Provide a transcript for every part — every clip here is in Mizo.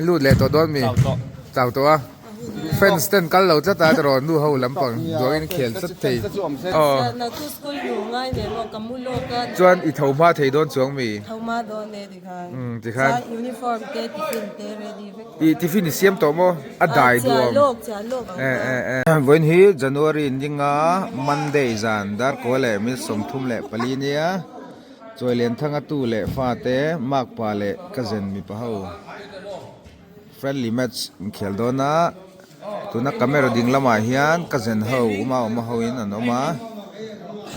Lut leh tawh dawn mi? Chau tawh a. Fans ten kal lo tlat a tiraw nu ho lampang duangin khel tlat thei. Aw. Chuan i tho hma thei dawn chuang mi? Umm tikhan. I tiffin i siam tawh maw? A dai duh awm. Eh eh eh. Vawiin hi January ninga Monday zan darkaw leh mil 34 nia. Chawi Lianthanga tu leh fate Makpa leh cousin mipa ho friendly match an khel dawn a tuna camera ding lamah hian cousin ho uma awma ho in an awm a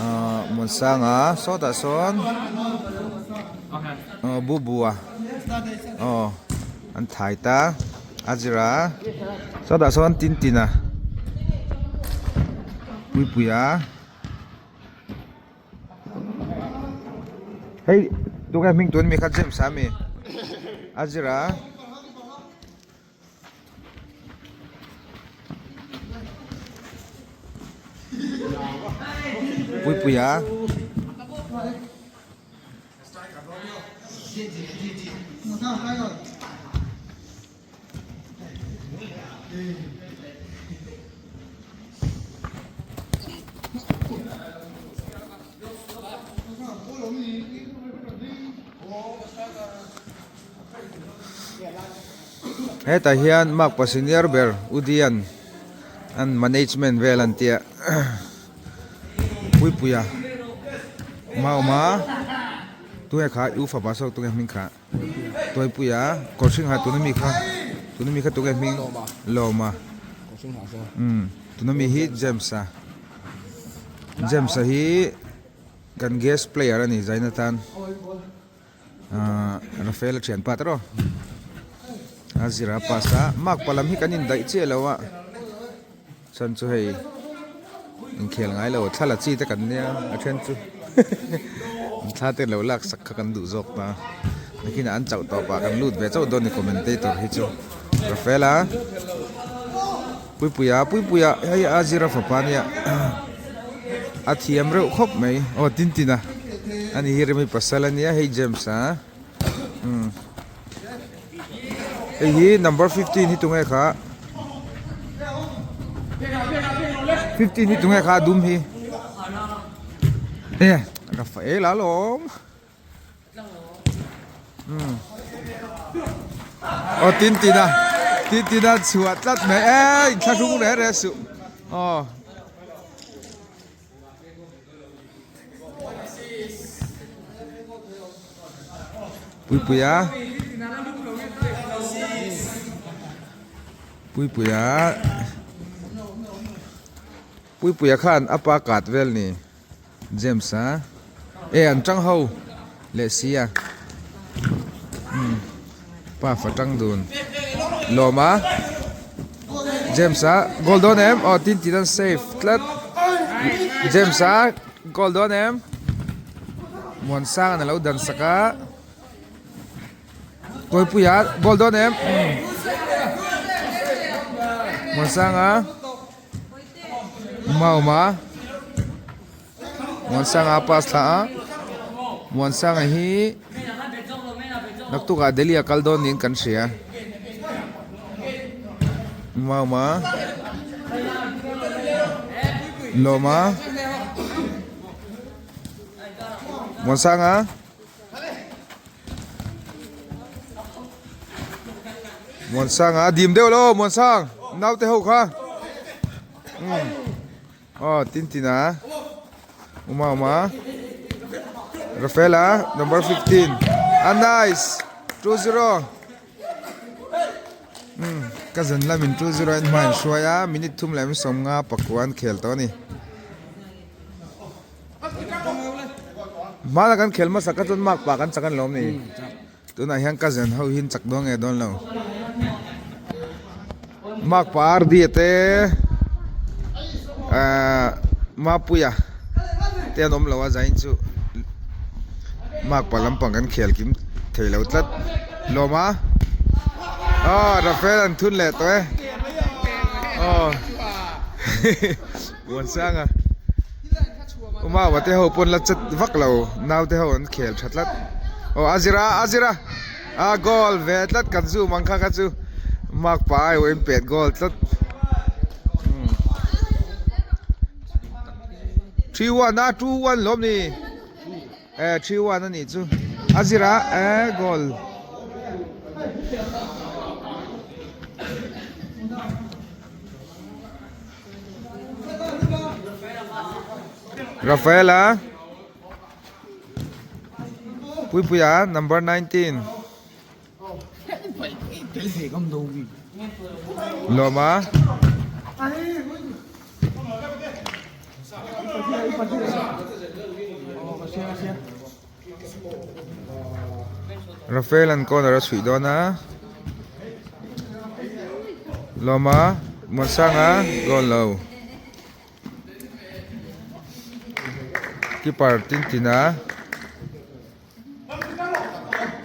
ahh Muansanga sawtah sawn aw Bubua aw an thai ta a zir a sawtah sawn Tintin-a Puipuia. Hei tunge hming tun mi kha James a mi a zir a. Puipuia. Hetah hian makpa senior ber Udian an management vel an tia Puipuia Mauma tunge kha u fapa saw tunge hming kha. Tuaipuia kawr hring ha tuna mi kha tuna mi kha tunge hming Lawma umm tuna mi hi James a James a hi kan guest player a ni zaina tan ahh Rafael a thianpa te rawh a zira pass a mark palam hi kan indaih chiah lo a. Chuan chu hei inkhel ngai lo thla la chi te kan nia a then chu an thla te lo lak sak kha kan duh zawk ta nakinah an chauh tawp ah kan lut ve chauh dawn a ni commentator hi chu Rafaela Puipuia Puipuia hei a zira fapa ania a thiam reuh khawp mai aw Tintin-a ani hi Remi pasal ania hei James-a umm. Hei hi number 15 hi tunge kha 15 hi tunge kha a dum hi e Rafael a lawm umm aw tin tin a tin tin a chhuah tlat mai e inthlahrung reh reh suh aw. Puipuia Puipuia Puipuia khan a pa kat vel ni James a e an tang ho leh si a umm pa fa tang dun lawm a James a goal dawn em aw tin tin an save tlat James a goal dawn em. Muansang an alo dan sak a Kawipuia goal dawn em Muansanga Mauma Muansanga pass thla a Muansanga hi naktukah Delhi a kal dawn niin kan hria Mauma Lawma. Muansanga Muansanga dim deuh lo Muansang naute ho kha um aw tin tin a uma uma Rafaela number 15 a nice 2-0 um ka zan lamin 2-0 a in hma in hruai a minute thum leh 50 pakua an khel tawh a ni. Hmana kan khel hmasa kha chuan mark pah kan chak an lawm ni. Tunah hian cousin ho hi an chak dawn nge dawn lo. Mark pah RD a te ahh Mapuia te an awm lo a zain chu mark pah lampang kan khel kim thei lo tlat. Lawm a aw Rafael an thun leh tawh e aw. Muansanga Umawa te ho pawn la chat vak lo nau te ho an khel tha tlat aw a zir a a zir a. A goal ve tlat kan zoom ang kha kha chu mark pa ai in pet goal tlat. 3-1 a 2-1 lawm ni. Eh 3-1 a nih chu. A zira eh goal. Rafaela Puipuia number 19 Lawma Rafael an corner a chhuih dawn a Lawma Muansanga goal lo keeper tin tin a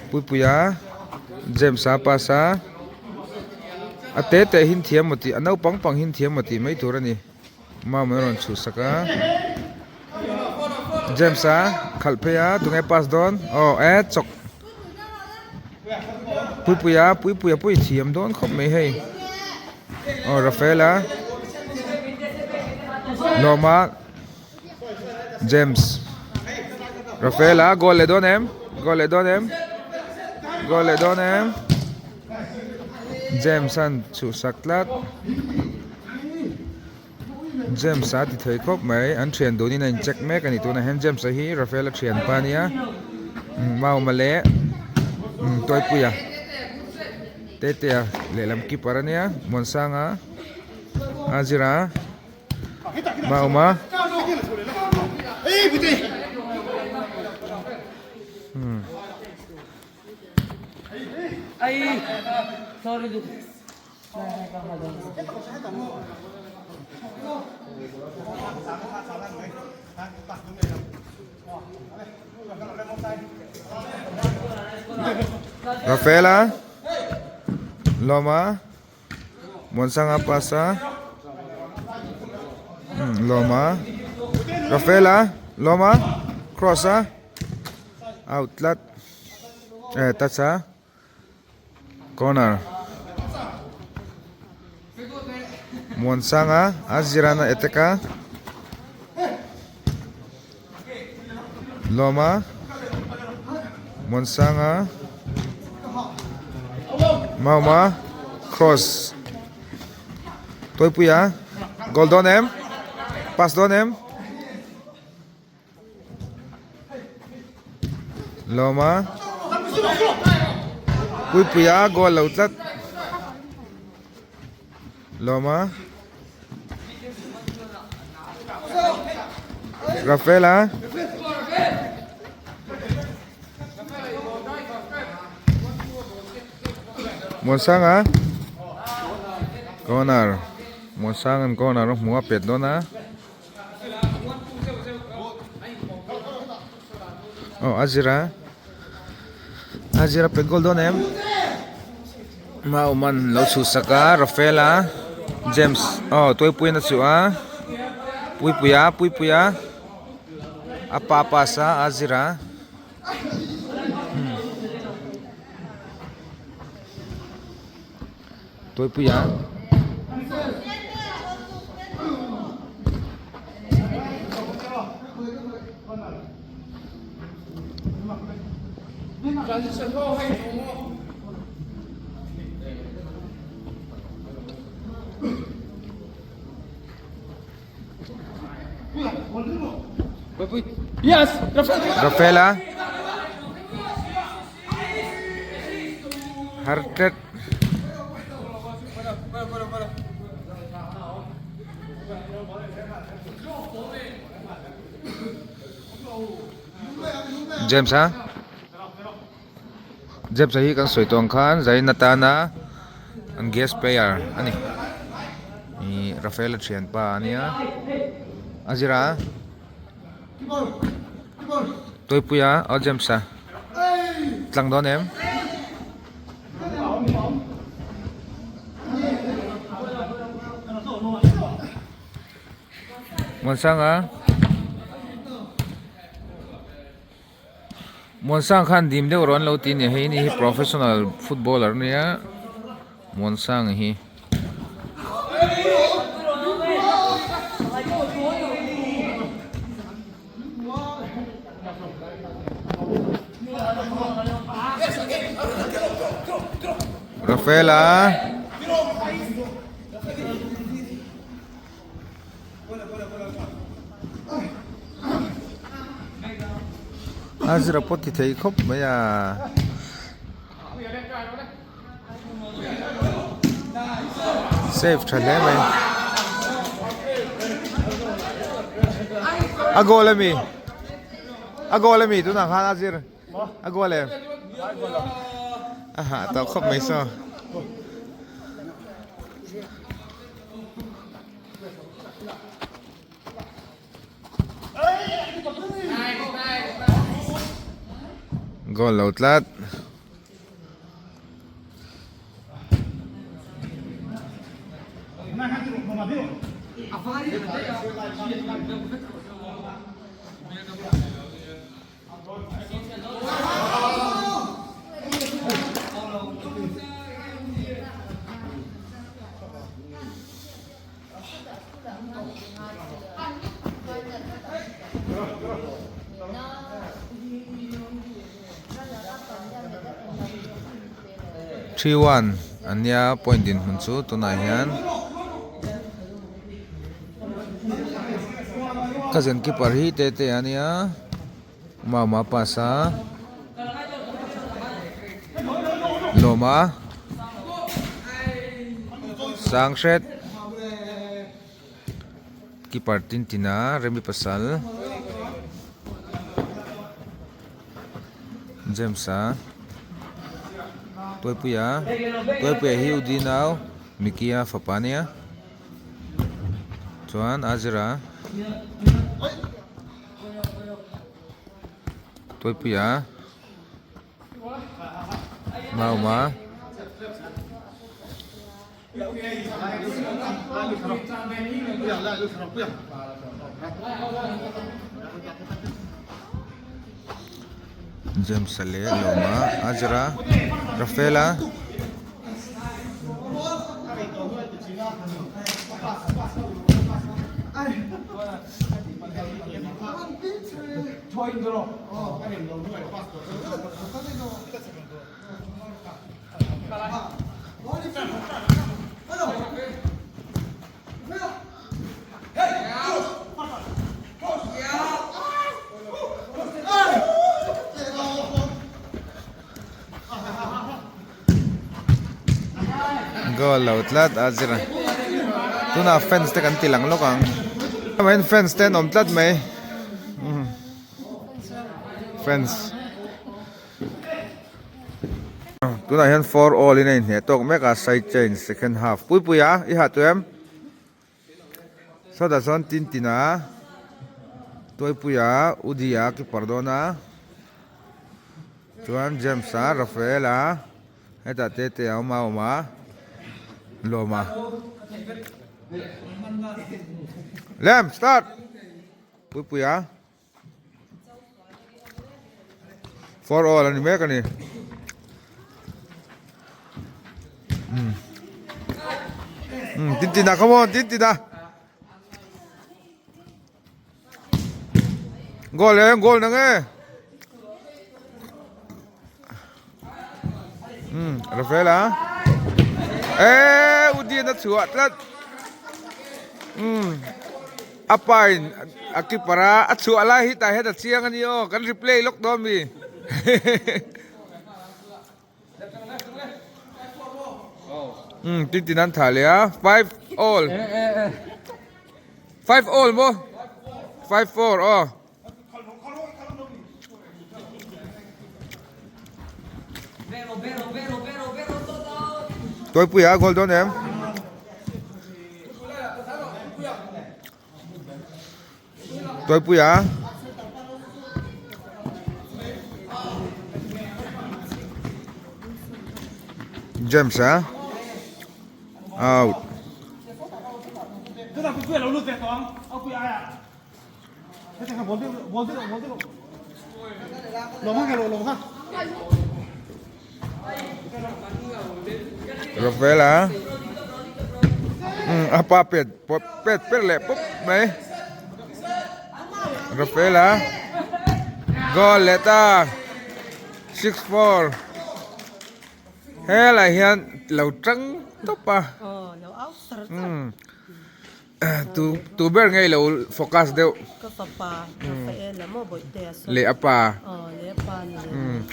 Puipuia James a pass a a te te hin thiam maw tih a naupang pang hin thiam maw tih mai tur a ni. Mama a rawn chhuh sak a James a khalh phei a tunge pass dawn aw e chawk Puipuia Puipuia pawh i thiam dawn khawp mai hei aw Rafaela Lawma James Rafaela goal leh dawn em goal leh dawn em goal leh dawn em James an chhuh sak tlat. James a ti thei khawp mai an thian dunin a in check mek a ni tunah hian James a hi Rafael a thian pa ania Mauma leh Tuaipuia Tetea lehlam keeper ania Muansanga a zir a Mauma Rafaela Lawma Muansanga pass a Lawma Rafaela Lawma cross a out tlat eh touch a. Corner Muansanga a zirana attack a Lawma Muansanga Mauma cross Toipuia goal dawn em pass dawn em. Lawma Puipuia goal lo tlat Lawma Rafaela Muansanga Corner Muansanga'n corner a hmu a pet dawn a. Aw a zir a a zir a pet goal dawn em Mauman lo chhuh sak a Rafael a James aw Tuaipuiin a chuh a Puipuia Puipuia a pa pass a a zir a. Tuipuia. Rafaela. Hartlet James a James a hi kan sawi tawh ang khan Zain atana an guest player a ni ih Rafael a thianpa a nia a zir a. Tuipuia aw James a tlang dawn em? Muansanga. Muansang khan dim deuh rawh an lo ti a ni hei ni hi professional footballer ania Muansanga hi. Rafaela. A zira pawh ti thei khawp mai a. Save tha hle mai. A goal ami? A goal ami tunah khan a zir? A goal em? A hah tawh khawp mai saw. Goal lo tlat. 3-1 an nia point dinhmun chu tunah hian cousin keeper hi te te a nia mama pass a lawma sang hret keeper tin tin a remi pasal James a Tuaipuia Tuaipuia hi u Dinau Mikia fapa ania chuan Azira Tuaipuia Mauma. James a leh Lawma Azra Rafaela. Goal lo tlat a zir a tunah fans te kan ti lang lawk ang fans te an awm tlat mai fans. Tunah hian 4 all in a inhneh tawk mek a side change second half pui pui a i hah tawh em sawtah chuan tin tin a tuaipui a udi a keeper dawn a chuan James a Rafael a hetah te te a awm a awm a lawm a lem start pui pui a. For all ani mek ani. Um. Um, tin tin ah, come on, tin tin ah. Goal eh, goal nang eh. Um, Rafael ah. Eh, Udin a chhuah tlat. Um. A pain a keeper a a chhuah lai hi tah hian a chiang a ni aw kan replay lawk dawn mi um tin tin an thah leh a 5 all 5 all maw 5 4 aw. Tuaipuia goal dawn em? Tuaipuia. James a out. Rafaela umm a pa pet pawp pet per leh pawp mai Rafaela goal leh ta 6-4 helai hian lo tang tawp a umm. Tu tu ber ngei lo focus deuh. Ka fapa Rafael a maw bawihte a sawi. Leh a pa. Aw leh a pa ni leh. Umm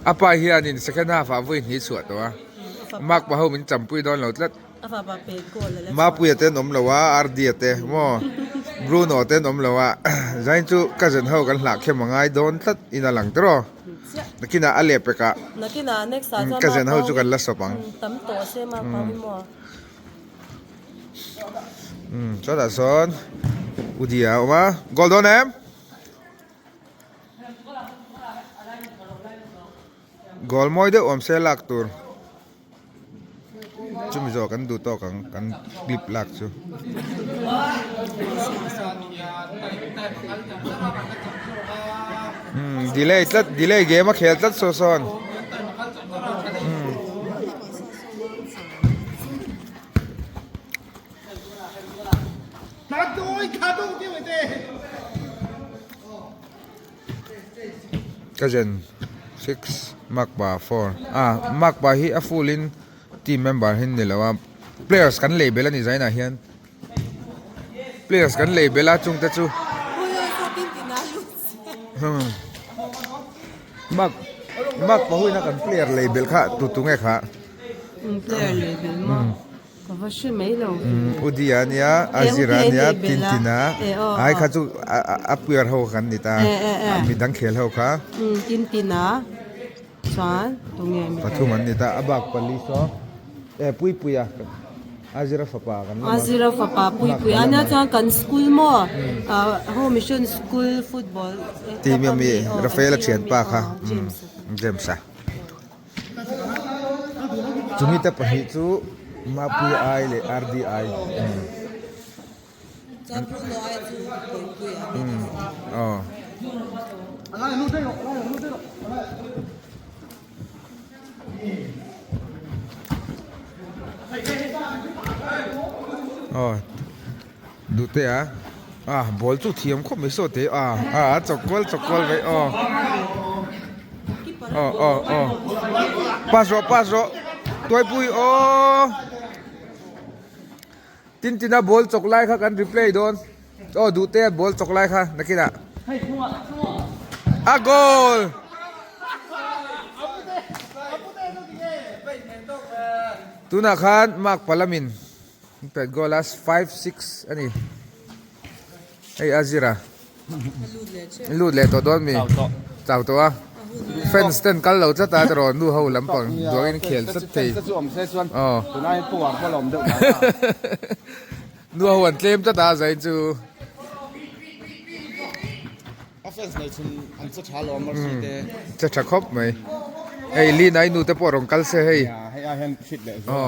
a pa hianin second half ah vawi hnih chhuah tawh a. Mark pa ho min champui dawn lo tlat. A fapa pet goal a la chhuah. Mapuia te an awm lo a, Ardia te maw Bruno te an awm lo a. Zain chu cousin ho kan hlah khem a ngai dawn tlat in a lang tiraw. Nakinah a leh pekah Nakinah next ah chuan cousin ho chu kan la sawp ang. Tam tawh se Mark pa ho hi maw. Umm chutah sawn Udi a awm a goal dawn em goal mawi deuh awm se lak tur chumi zawh kan duh tawk ang kan clip lak chu. Umm delay tlat delay game a khel tlat saw sawn umm. Cousin 6 Makpa 4 ah Makpa hi a full in team member hi ni lo a players kan lei belh a ni zainah hian players kan lei belh a chungte chu Mak mak pahuina kan player lei belh kha tu tu nge kha. Player lei belh maw ka va hre mai lo. Udia ania Azira ania Tintina ai kha chu a player ho kan ni ta midang khel ho kha. Tintina chuan tu nge mi. Pathum an ni ta a bak pali saw e Puipuia. Azira fapa kan lam a. Azira fapa Puipuia ania chuan kan school maw Home Mission School football team ami Rafaela thianpa kha James a. Chumi te pahnih chu Mapuia ai leh RDI. Chuan Bruno ai chu Puipuia a ni. Aw. Aw duhte a ah ball chu thiam khawp mai saw te a ah a chawk kual chawk kual mai aw aw aw aw pass rawh pass rawh tuaipui aw tin tina ball chawk lai kha kan replay dawn aw duhte a ball chawk lai kha nakinah a goal. Tunah khan mark palamin pet goal a 5-6 a ni. Hei a zira. Lut leh tawh dawn mi. Chau tawh a. Fans ten kal lo tlat a tiraw nu ho lampang duangin khel tlat thei. Aw. Nu ho an tlem tlat a zai chu. A fans nei chhun an che tha lo Mercy te. Che tha khawp mai. Hei Lina i nu te pawh rawn kal se hei. Nia hei ai hian fit leh zual. Aw.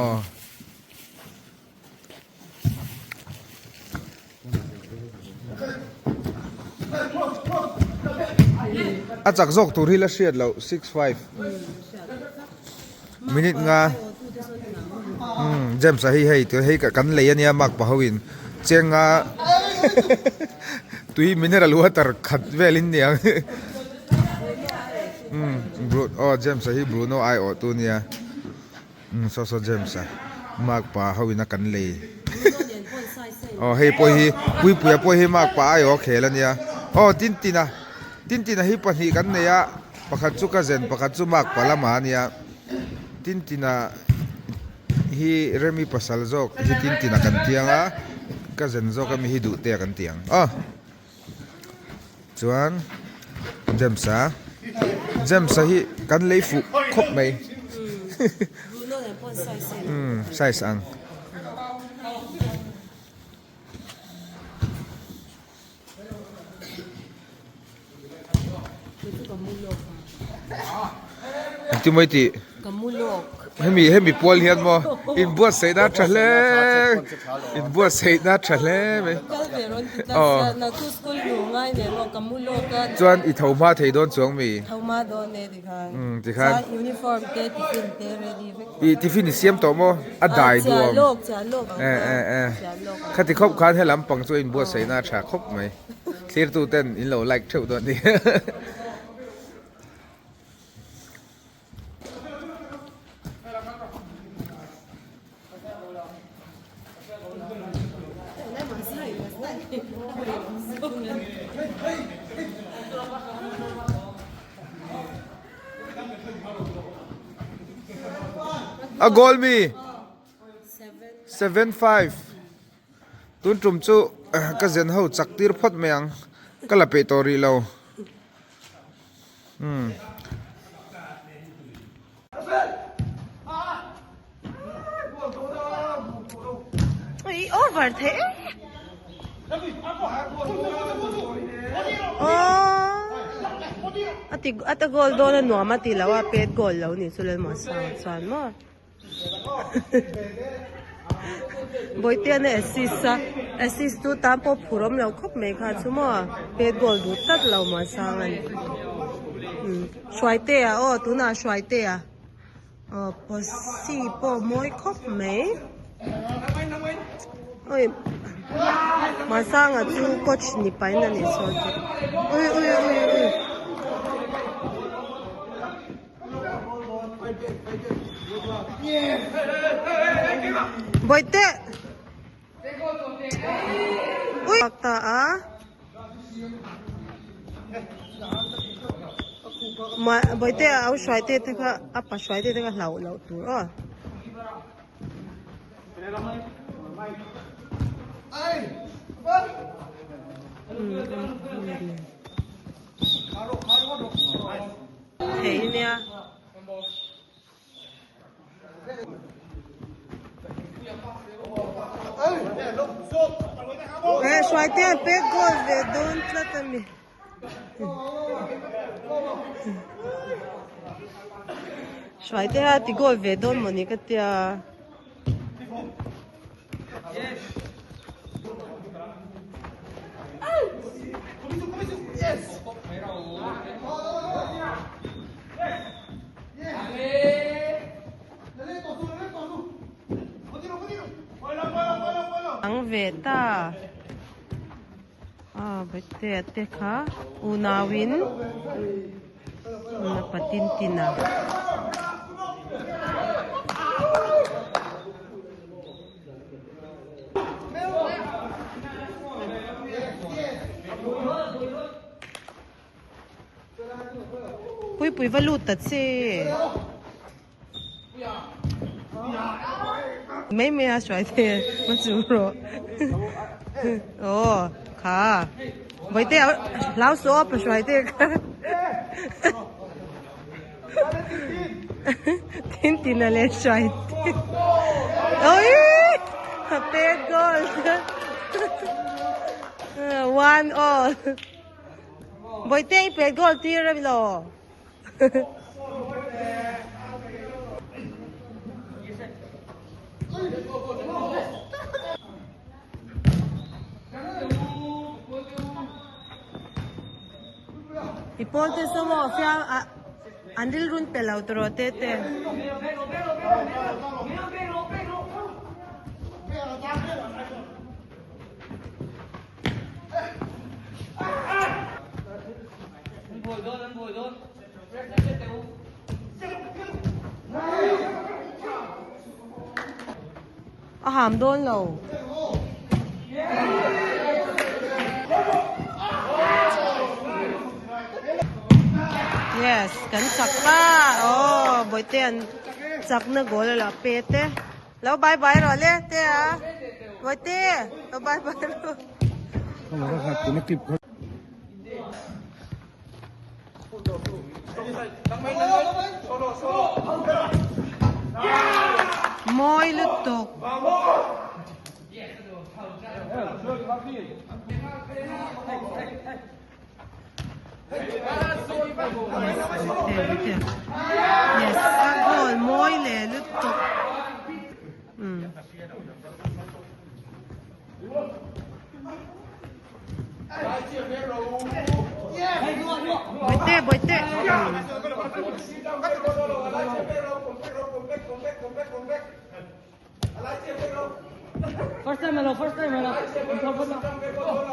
A chak zawk tur hi la hriat loh 6-5. Minute nga. Umm James a hi hei tih hei kan lei ania mark pa ho in cheng nga tui mineral water khat vel in niang umm Bru aw James a hi Bruno ai awh tu nia umm saw saw James a mark pa ho in a kan lei aw hei pawh hi Puipuia pawh hi mark pa ai awh a khel ania aw Tintina Tintina hi pahnih kan nei a pakhat chu ka zen pakhat chu mark pa lamah ania. Tintina hi Remi pasal zawk hi Tintina kan tiang a ka zen zawk ami hi Duhtea kan ti ang aw chuan James-a James-a hi kan lei fuh khawp mai umm size ang. Engtin mai tih? Ka mu lawk. Hemi hemi pual hian maw inbuatsaihna tha hle inbuatsaihna tha hle mai. Chuan i tho hma thei dawn chuang mi? Tikhan i tiffin i siam tawh maw? A dai duam khati khawp khan he lampang chu a inbuatsaihna a tha khawp mai. Thlirtu ten in lo like theuh dawn ni. A goal mi 7-5 tun tum chu ka zen ho chak tir phawt mai ang ka la peih tawh rih lo. Umm. Ui over the oh ati ata goal dawn a nuam a ti lo a pet goal lo ni chu lalmuah sang chuan maw. Bawihtea-na assist a, assist tu tan pawh phur awm lo khawp mai kha chu maw pet goal duh tlat lo Muansang a ni. Umm Hruaitea aw tunah Hruaitea aw posi pawh mawi khawp mai. Ui Muansanga chu coach ni pahin a nih sawn chu. Ui ui ui ui. Bawihte Ui ta a Bawihte a au hruai te te kha a pa hruai te te kha hlauh loh tur aw. Thei nia. Eh Hruaitea pek goal ve dawn tlat a mi. Hruaitea ti goal ve dawn mawni ka tia. Ang ve ta a bete te kha unauin na patin tin a. Puipui va lut ta che. Mai mai a hruai the ma chu rawh. Aw kha Bawihte hlau suh aw pa hruai te kha. Tin tin a leh hruai te. Oi! A pet goal. One all. Bawihte i pet goal tir a lo. I pawl te saw maw fiam a an rilrun pe lo tawh rawh te te. A ham dawn lo. Yes, kan chak ta. Oh, Bawihte an chakna goal a la pe te. Lo bye bye rawh le te a. Bawihte, lo bye bye rawh. Mawi lutuk. Yes, Bawihtea, Bawihtea. Yes, a goal mawi leh lutuk. Umm. Bawihte, Bawihte. First time hello, first time hello.